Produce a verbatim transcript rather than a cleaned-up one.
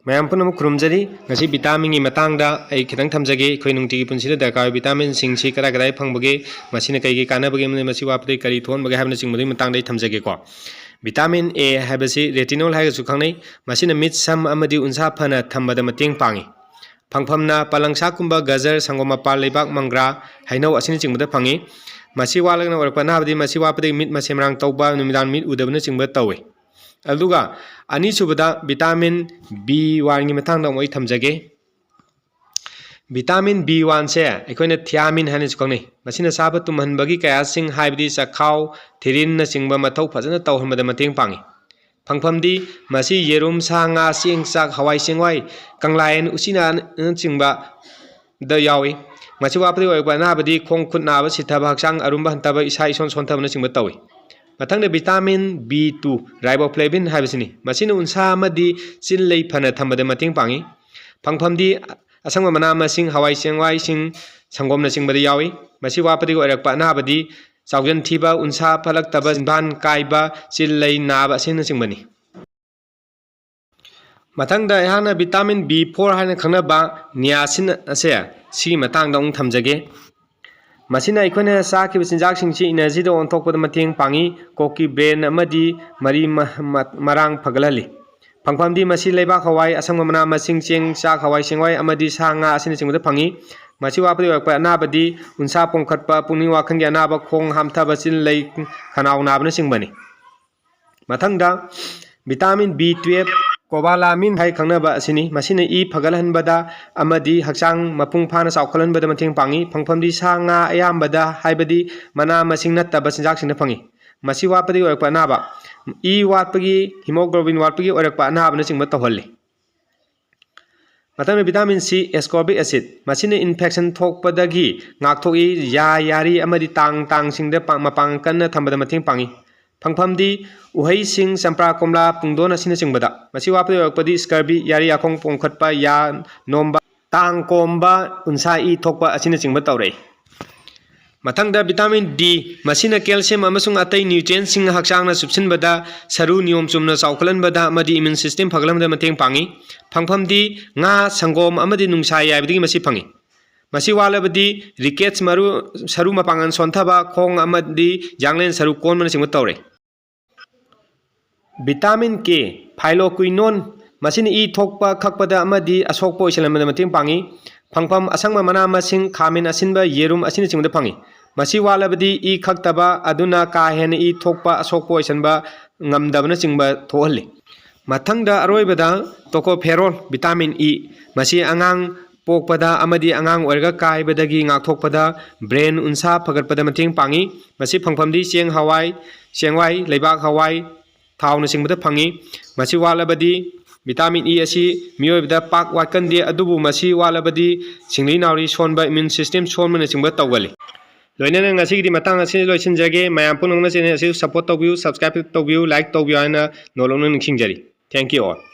ꯃꯌꯥꯝ ꯄꯨꯝꯅꯃꯛ ꯈꯨꯔꯨꯝꯖꯔꯤ꯫ ꯉꯁꯤ vitaminꯒꯤ ꯃꯇꯥꯡꯗ ꯑꯩ ꯈꯤꯇꯪ ꯊꯝꯖꯒꯦ꯫ ꯑꯩꯈꯣꯏ ꯅꯨꯡꯇꯤꯒꯤ ꯄꯨꯟꯁꯤꯗ ꯗꯔꯀꯥꯔ ꯑꯣꯏꯕ vitaminꯁꯤꯡꯁꯤ ꯀꯗꯥꯏ ꯀꯗꯥꯏ ꯐꯪꯕꯒꯦ, ꯃꯁꯤꯅ ꯀꯩꯒꯤ ꯀꯥꯟꯅꯕꯒꯦ ꯑꯃꯗꯤ ꯃꯁꯤ ꯋꯥꯠꯄꯗꯒꯤ ꯀꯔꯤ ꯊꯣꯛꯍꯟꯕꯒꯦ ꯍꯥꯏꯕꯅꯆꯤꯡꯕꯗꯨꯒꯤ ꯃꯇꯥꯡꯗ ꯑꯩ ꯊꯝꯖꯒꯦꯀꯣ꯫ Vitamin A ꯍꯥꯏꯕꯁꯤ retinol ꯍꯥꯏꯔꯒꯁꯨ ꯈꯪꯅꯩ꯫ ꯃꯁꯤꯅ ꯃꯤꯠ, ꯁꯝ ꯑꯃꯗꯤ ꯎꯟꯁꯥ ꯐꯅ ꯊꯝꯕꯗ ꯃꯇꯦꯡ ꯄꯥꯡꯏ꯫ ꯐꯪꯐꯝꯅ ꯄꯥꯂꯪꯁꯥꯛꯀꯨꯝꯕ, ꯒꯖꯔ, ꯁꯪꯒꯣꯝ, ꯃꯄꯥꯜ, ꯂꯩꯕꯥꯛ, ꯃꯪꯒ꯭ꯔꯥ, ꯍꯩꯅꯧ ꯑꯁꯤꯅꯆꯤꯡꯕꯗ ꯐꯪꯏ꯫ ꯃꯁꯤ ꯋꯥꯠꯂꯒꯅ ꯑꯣꯏꯔꯛꯄ ꯑꯅꯥꯕꯗꯤ ꯃꯁꯤ ꯋꯥꯠꯄꯗꯒꯤ ꯃꯤꯠ ꯃꯁꯦꯝ ꯃꯔꯥꯡ ꯇꯧꯕ, ꯅꯨꯃꯤꯗꯥꯡ ꯃꯤꯠ ꯎꯗꯕꯅꯆꯤꯡꯕ ꯇꯧꯏ꯫ ꯑꯗꯨꯒ ꯑꯅꯤꯁꯨꯕꯗ vitamin B oneꯒꯤ ꯃꯇꯥꯡꯗ ꯑꯃꯨꯛ ꯑꯩ ꯊꯝꯖꯒꯦ꯫ Vitamin B oneꯁꯦ ꯑꯩꯈꯣꯏꯅ thiamine ꯍꯥꯏꯅꯁꯨ ꯈꯪꯅꯩ꯫ ꯃꯁꯤꯅ ꯆꯥꯕ ꯇꯨꯝꯍꯟꯕꯒꯤ ꯀꯌꯥꯁꯤꯡ, ꯍꯥꯏꯕꯗꯤ ꯆꯈꯥꯎ, ꯊꯤꯔꯤꯟꯅꯆꯤꯡꯕ ꯃꯊꯧ ꯐꯖꯅ ꯇꯧꯍꯟꯕꯗ ꯃꯇꯦꯡ ꯄꯥꯡꯏ꯫ ꯐꯪꯐꯝꯗꯤ ꯃꯁꯤ ꯌꯦꯔꯨꯝ, ꯁꯥ ꯉꯥ, ꯆꯦꯡ, ꯆꯥꯛ, ꯍꯋꯥꯏ ꯆꯦꯡꯋꯥꯏ, ꯀꯪꯂꯥꯌꯦꯟ, ꯎꯆꯤꯅꯥꯅꯆꯤꯡꯕꯗ ꯌꯥꯎꯏ꯫ ꯃꯁꯤ ꯋꯥꯠꯄꯗꯒꯤ ꯑꯣꯏꯔꯛꯄ ꯑꯅꯥꯕꯗꯤ ꯈꯣꯡ ꯈꯨꯠ ꯅꯥꯕ, ꯁꯤꯊꯕ, ꯍꯛꯆꯥꯡ ꯑꯔꯨꯝꯕ ꯍꯟꯊꯕ, ꯏꯁꯥ ꯏꯁꯣꯟ ꯁꯣꯟꯊꯕꯅꯆꯤꯡꯕ ꯇꯧꯏ꯫ ꯃꯊꯪꯗ vitamin B two, riboflavin ꯍꯥꯏꯕꯁꯤꯅꯤ꯫ ꯃꯁꯤꯅ ꯎꯟꯁꯥ ꯑꯃꯗꯤ ꯆꯤꯜ ꯂꯩ ꯐꯅ ꯊꯝꯕꯗ ꯃꯇꯦꯡ ꯄꯥꯡꯏ꯫ ꯐꯪꯐꯝꯗꯤ ꯑꯁꯪꯕ ꯃꯅꯥ ꯃꯁꯤꯡ, ꯍꯋꯥꯏ ꯆꯦꯡꯋꯥꯏꯁꯤꯡ, ꯁꯪꯒꯣꯝꯅꯆꯤꯡꯕꯗ ꯌꯥꯎꯏ꯫ ꯃꯁꯤ ꯋꯥꯠꯄꯗꯒꯤ ꯑꯣꯏꯔꯛꯄ ꯑꯅꯥꯕꯗꯤ ꯆꯥꯎꯖꯟ ꯊꯤꯕ, ꯎꯟꯁꯥ ꯐꯠꯂꯛꯇꯕ, ꯆꯤꯟꯕꯥꯟ ꯀꯥꯏꯕ, ꯆꯤꯜ ꯂꯩ ꯅꯥꯕ ꯑꯁꯤꯅꯆꯤꯡꯕꯅꯤ꯫ ꯃꯊꯪꯗ ꯑꯩꯍꯥꯛꯅ vitamin B four ꯍꯥꯏꯅ ꯈꯪꯅꯕ niacin ꯑꯁꯦ ꯁꯤꯒꯤ ꯃꯇꯥꯡꯗ ꯑꯃꯨꯛ ꯊꯝꯖꯒꯦ꯫ ꯃꯁꯤꯅ ꯑꯩꯈꯣꯏꯅ ꯆꯥꯈꯤꯕ ꯆꯤꯟꯖꯥꯛꯁꯤꯡꯁꯤ energyꯗ ꯑꯣꯟꯊꯣꯛꯄꯗ ꯃꯇꯦꯡ ꯄꯥꯡꯏ, ꯀꯣꯛꯀꯤ brain ꯑꯃꯗꯤ ꯃꯔꯤ ꯃ-, ꯃ-, ꯃꯔꯥꯡ ꯐꯒꯠꯍꯜꯂꯤ꯫ ꯐꯪꯐꯝꯗꯤ ꯃꯁꯤ ꯂꯩꯕꯥꯛ ꯍꯋꯥꯏ, ꯑꯁꯪꯕ ꯃꯅꯥ ꯃꯁꯤꯡ, ꯆꯦꯡ, ꯆꯥꯛ, ꯍꯋꯥꯏ ꯆꯦꯡꯋꯥꯏ ꯑꯃꯗꯤ ꯁꯥ ꯉꯥ ꯑꯁꯤꯅꯆꯤꯡꯕꯗ ꯐꯪꯏ꯫ ꯃꯁꯤ ꯋꯥꯠꯄꯗꯒꯤ ꯑꯣꯏꯔꯛꯄ ꯑꯅꯥꯕꯗꯤ ꯎꯟꯁꯥ ꯄꯣꯝꯈꯠꯄ, ꯄꯨꯛꯅꯤꯡ ꯋꯥꯈꯜꯒꯤ ꯑꯅꯥꯕ, ꯈꯣꯡ ꯍꯥꯝꯊꯕ, ꯆꯤꯜ ꯂꯩ, ꯈꯅꯥꯎ ꯅꯥꯕꯅꯆꯤꯡꯕꯅꯤ꯫ ꯃꯊꯪꯗ vitamin B twelve, cobalamin ꯍꯥꯏ ꯈꯪꯅꯕ ꯑꯁꯤꯅꯤ꯫ ꯃꯁꯤꯅ ꯏ ꯐꯒꯠꯍꯟꯕꯗ ꯑꯃꯗꯤ ꯍꯛꯆꯥꯡ ꯃꯄꯨꯡ ꯐꯥꯅ ꯆꯥꯎꯈꯠꯍꯟꯕꯗ ꯃꯇꯦꯡ ꯄꯥꯡꯏ꯫ ꯐꯪꯐꯝꯗꯤ ꯁꯥ ꯉꯥ ꯑꯌꯥꯝꯕꯗ, ꯍꯥꯏꯕꯗꯤ ꯃꯅꯥ ꯃꯁꯤꯡ ꯅꯠꯇꯕ ꯆꯤꯟꯖꯥꯛꯁꯤꯡꯗ ꯐꯪꯏ꯫ ꯃꯁꯤ ꯋꯥꯠꯄꯗꯒꯤ ꯑꯣꯏꯔꯛꯄ ꯑꯅꯥꯕ, ꯏ ꯋꯥꯠꯄꯒꯤ, hemoglobin ꯋꯥꯠꯄꯒꯤ ꯑꯣꯏꯔꯛꯄ ꯑꯅꯥꯕꯅꯆꯤꯡꯕ ꯇꯧꯍꯜꯂꯤ꯫ ꯃꯊꯪꯗ vitamin C, ascorbic acid꯫ ꯃꯁꯤꯅ infection ꯊꯣꯛꯄꯗꯒꯤ ꯉꯥꯛꯊꯣꯛꯏ, ꯌꯥ, ꯌꯥꯔꯤ ꯑꯃꯗꯤ ꯇꯥꯡ ꯇꯥꯡꯁꯤꯡꯗ ꯄꯥ-, ꯃꯄꯥꯡꯒꯜ ꯀꯟꯅ ꯊꯝꯕꯗ ꯃꯇꯦꯡ ꯄꯥꯡꯏ꯫ ꯐꯪꯐꯝꯗꯤ ꯎꯍꯩꯁꯤꯡ, ꯆꯝꯄ꯭ꯔꯥ, ꯀꯣꯝꯂꯥ, ꯄꯨꯡꯗꯣꯟ ꯑꯁꯤꯅꯆꯤꯡꯕꯗ꯫ ꯃꯁꯤ ꯋꯥꯠꯄꯗꯒꯤ ꯑꯣꯏꯔꯛꯄꯗꯤ scurvy, ꯌꯥꯔꯤ ꯌꯥꯈꯣꯡ ꯄꯣꯝꯈꯠꯄ, ꯌꯥ ꯅꯣꯝꯕ, ꯇꯥꯡ ꯀꯣꯝꯕ, ꯎꯟꯁꯥ ꯏ ꯊꯣꯛꯄ ꯑꯁꯤꯅꯆꯤꯡꯕ ꯇꯧꯔꯛꯏ꯫ ꯃꯊꯪꯗ vitamin D, ꯃꯁꯤꯅ calcium ꯑꯃꯁꯨꯡ ꯑꯇꯩ nutrientꯁꯤꯡ ꯍꯛꯆꯥꯡꯅ ꯆꯨꯞꯁꯤꯟꯕꯗ, ꯁꯔꯨ ꯅꯤꯌꯣꯝ ꯆꯨꯝꯅ ꯆꯥꯎꯈꯠꯍꯟꯕꯗ ꯑꯃꯗꯤ immune system ꯐꯒꯠꯍꯟꯕꯗ ꯃꯇꯦꯡ ꯄꯥꯡꯏ꯫ ꯐꯪꯐꯝꯗꯤ ꯉꯥ, ꯁꯪꯒꯣꯝ ꯑꯃꯗꯤ ꯅꯨꯡꯁꯥ ꯌꯥꯏꯕꯗꯒꯤ ꯃꯁꯤ ꯐꯪꯏ꯫ ꯃꯁꯤ ꯋꯥꯠꯂꯕꯗꯤ rickets, ꯃꯔꯨ, ꯁꯔꯨ ꯃꯄꯥꯡꯒꯜ ꯁꯣꯟꯊꯕ, ꯈꯣꯡ ꯑꯃꯗꯤ ꯌꯥꯡꯂꯦꯟ ꯁꯔꯨ ꯀꯣꯟꯕꯅꯆꯤꯡꯕ ꯇꯧꯔꯦ꯫ Vitamin K, phyllocquinone, ꯃꯁꯤꯅ ꯏ ꯊꯣꯛꯄ, ꯈꯛꯄꯗ ꯑꯃꯗꯤ ꯑꯁꯣꯛꯄ ꯑꯣꯏꯁꯤꯜꯍꯟꯕꯗ ꯃꯇꯦꯡ ꯄꯥꯡꯏ꯫ ꯐꯪꯐꯝ: ꯑꯁꯪꯕ ꯃꯅꯥ ꯃꯁꯤꯡ, ꯈꯥꯃꯦꯟ ꯑꯁꯤꯟꯕ, ꯌꯦꯔꯨꯝ ꯑꯁꯤꯅꯆꯤꯡꯕꯗ ꯐꯪꯏ꯫ ꯃꯁꯤ ꯋꯥꯠꯂꯕꯗꯤ ꯏ ꯈꯛꯇꯕ, ꯑꯗꯨꯅ ꯀꯥ ꯍꯦꯟꯅ ꯏ ꯊꯣꯛꯄ, ꯑꯁꯣꯛꯄ ꯑꯣꯏꯁꯤꯟꯕ ꯉꯝꯗꯕꯅꯆꯤꯡꯕ ꯊꯣꯛꯍꯜꯂꯤ꯫ ꯃꯊꯪꯗ ꯑꯔꯣꯏꯕꯗ tocopherol, vitamin E, ꯃꯁꯤ ꯑꯉꯥꯡ ꯄꯣꯛꯄꯗ ꯑꯃꯗꯤ ꯑꯉꯥꯡ ꯑꯣꯏꯔꯒ ꯀꯥꯏꯕꯗꯒꯤ ꯉꯥꯛꯊꯣꯛꯄꯗ, brain ꯎꯟꯁꯥ ꯐꯒꯠꯄꯗ ꯃꯇꯦꯡ ꯄꯥꯡꯏ꯫ ꯃꯁꯤ ꯐꯪꯐꯝꯗꯤ ꯆꯦꯡ ꯍꯋꯥꯏ, ꯆꯦꯡꯋꯥꯏ, ꯂꯩꯕꯥꯛ ꯍꯋꯥꯏ, ꯊꯥꯎꯅꯆꯤꯡꯕꯗ ꯐꯪꯏ꯫ ꯃꯁꯤ ꯋꯥꯠꯂꯕꯗꯤ vitamin E ꯑꯁꯤ ꯃꯤꯑꯣꯏꯕꯗ ꯄꯥꯛ ꯋꯥꯠꯀꯟꯗꯦ, ꯑꯗꯨꯕꯨ ꯃꯁꯤ ꯋꯥꯠꯂꯕꯗꯤ ꯁꯤꯡꯂꯤ ꯅꯥꯎꯔꯤ ꯁꯣꯟꯕ, immune system ꯁꯣꯟꯕꯅꯆꯤꯡꯕ ꯇꯧꯒꯜꯂꯤ꯫ ꯂꯣꯏꯅꯅ ꯉꯁꯤꯒꯤꯗꯤ ꯃꯇꯥꯡ ꯑꯁꯤꯗ ꯂꯣꯏꯁꯤꯟꯖꯒꯦ꯫ ꯃꯌꯥꯝ ꯄꯨꯝꯅꯃꯛꯅ channel ꯑꯁꯤ support ꯇꯧꯕꯤꯌꯨ, subscribe ꯇꯧꯕꯤꯌꯨ, like ꯇꯧꯕꯤꯌꯨ ꯍꯥꯏꯅ ꯅꯣꯂꯨꯛꯅ ꯅꯤꯡꯁꯤꯡꯖꯔꯤ꯫ Thank you all.